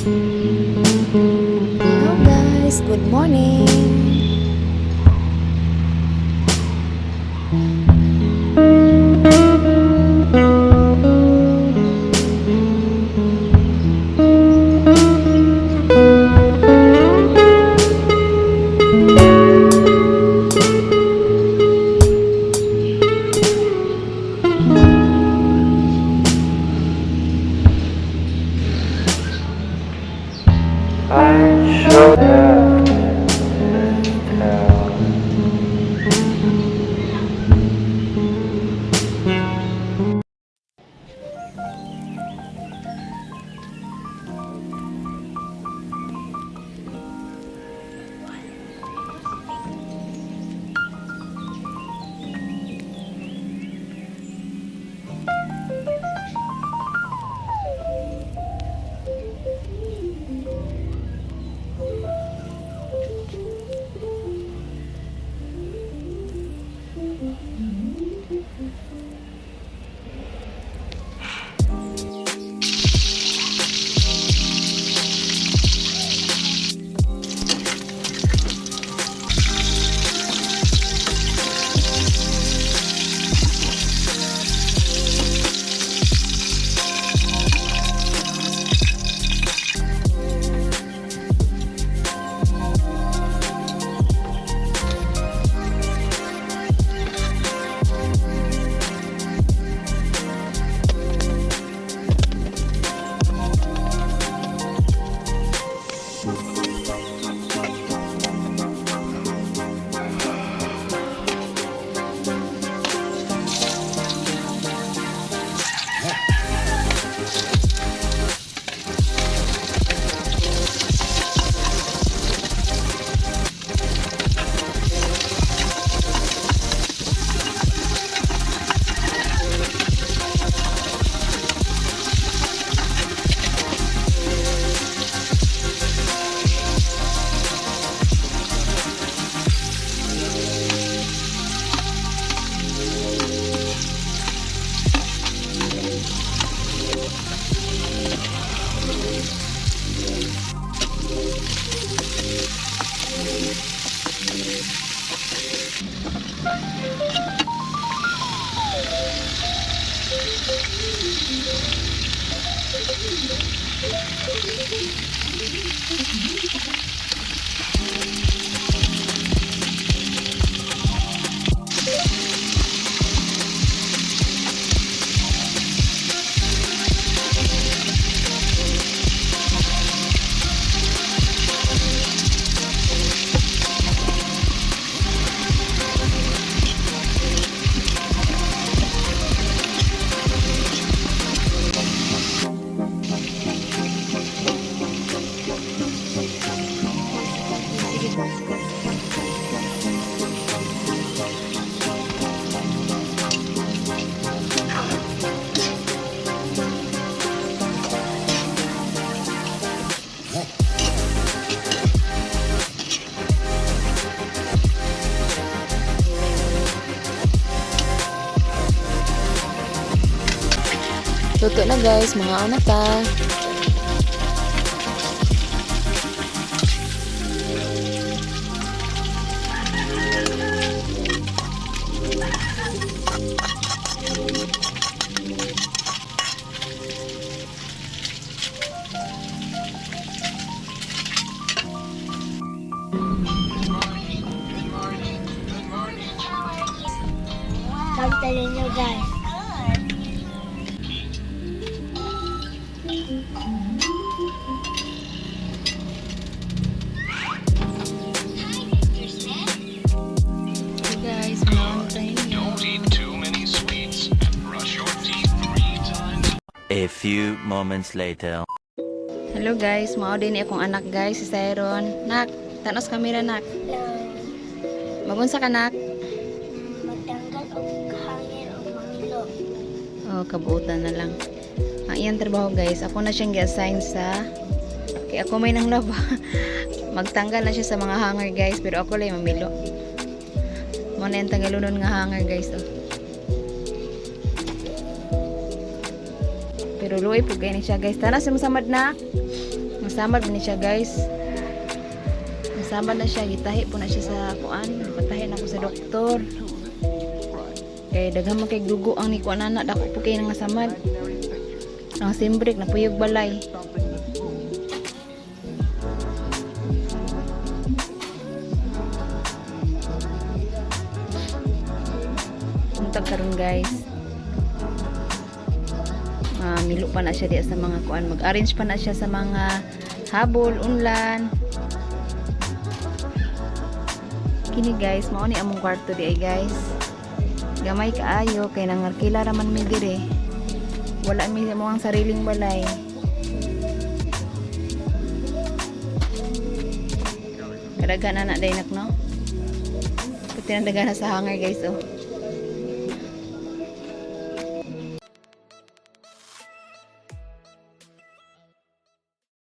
Hello guys, good morning. I should have been this town. Luto na guys, mga na ta. Kanta ninyo, guys. Guys, mga tayo. Don't eat too many sweets and brush your teeth three times A few moments later. Hello guys, mao din ni akong anak guys, si Cyron. Nak, tanos kamera nak. Hello. Magunsa ka nak? Magtanggal og hangin og mangilo. Oh, kabuutan na lang. Ang iyang trabaho guys, ako na siyang gi-assign sa kay ako may nang laba. Magtanggal na siya sa mga hanger guys, pero ako lang mamilo. Mo na yung tagalunon nga hanger guys oh. Pero luoy po gani siya guys. Tana sa masamad na. Mas Nasamad man ni siya, guys. Nasamad na siya, gitahi po na siya sa kuan, patahi na ako sa doktor. Kay daghan man kay dugo ang ni kuan ana, dako po kay nang nasamad. Ang simbrek napuyog balay. Untag karon, guys. Ah, milo pa na siya diya sa mga kuan, mag-arrange pa na siya sa mga habol, unlan. Kini, guys, mao ni among kwarto di ay, guys. Gamay kaayo kay nangarkila ra man mi dire. Wala mi mo ang sariling balay. Kadaghan na day, nak, no? Pati na daghan na sa hanger, guys, oh.